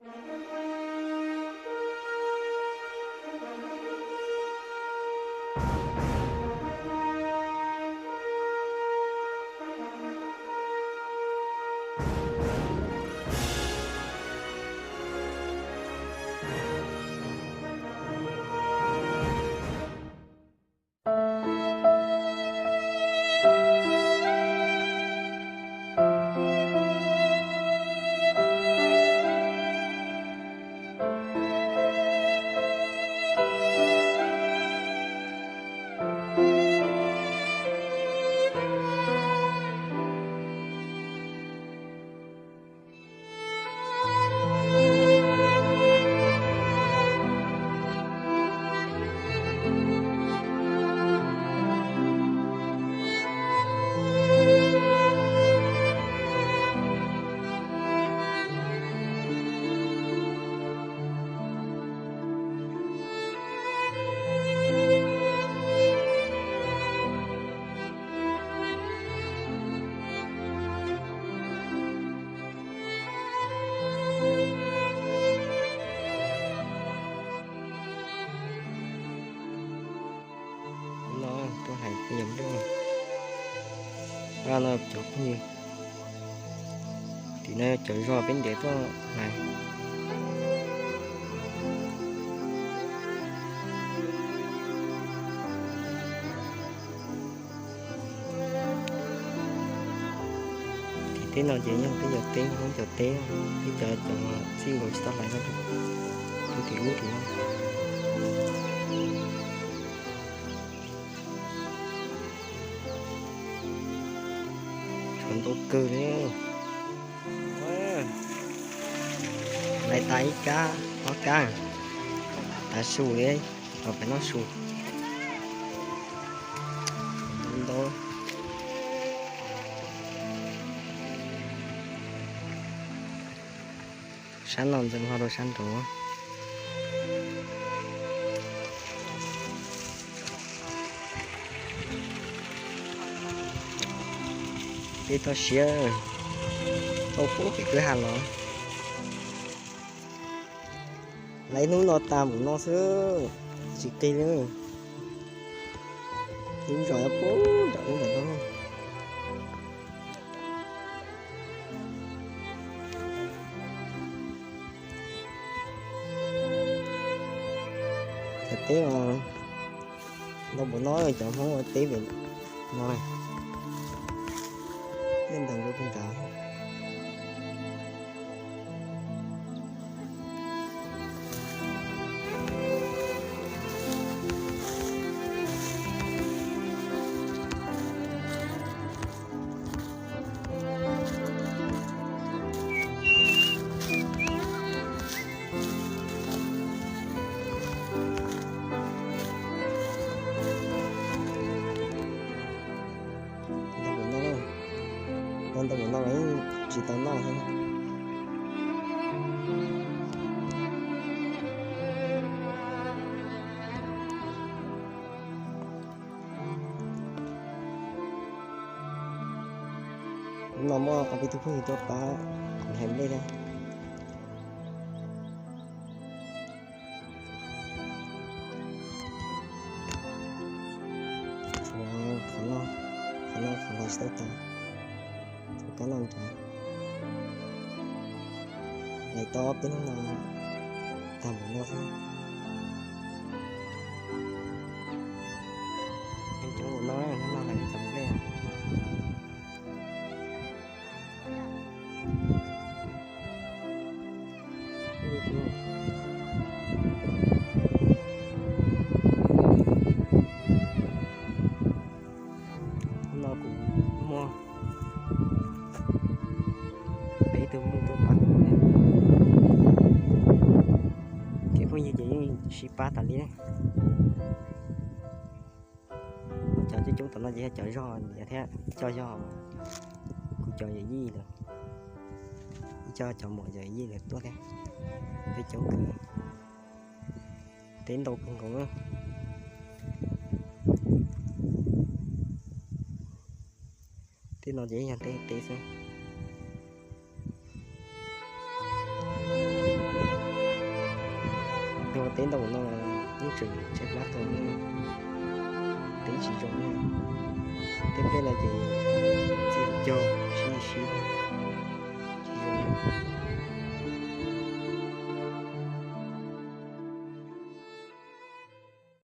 No tuaj hais peb yog nplooj, no cov phooj ywg, tim no cov zog peb ntiav tuaj hais. Tim teb no ces yog peb cov teb, Hmoob cov teb, peb cov cov txij nkaus tsis tau hlais no, tus tim ub tim no. Tshuav ntau kawg li. Lais tas ib kab ob kab, tav su li, los pem noj su. Ntau. Sab no ntxeev hlo rau sab nraud. Peb toj siab tau pub peb kwv ha los. Laiv hnub no tas mus no xwb, tsis qig li. Lub zos pub nram ub nram no. Cov teb os, ntau npaum no cov Hmoob ua teb pem no, nej ntees rau puag nrad. Ntau npaum no, ntau npaum no tsis tau noj thiab. Hnub no muaj ob peb tug phooj ywg tuaj pab kuv hais nplej thiab. Tshuav qhov no, qhov no qhov los tsis tau tas, tshuav kab no nrad. Laiv tau ob peb hnub no tag npaum no xwb. Coob ua no, hnub no laiv cov nplej. Hnub no kuv muaj peb tug phooj ywg tuaj pab kuv, ces phooj ywg ces yeej sib pab tas li. Cov coob coob tom no ces yog cov zog ntiav thiab coj zog, kuv cov yawm yij lawm, ib co cov muam yawm yij lawm tuaj thiab. Peb coob kawg, teb ntau kawg nkaus. Tej no ces yog tej teb xwb. Teb ntoo no yeej tseem tshaib plab kawg, teb tsis zoo, teb nplej no ces txiv cog.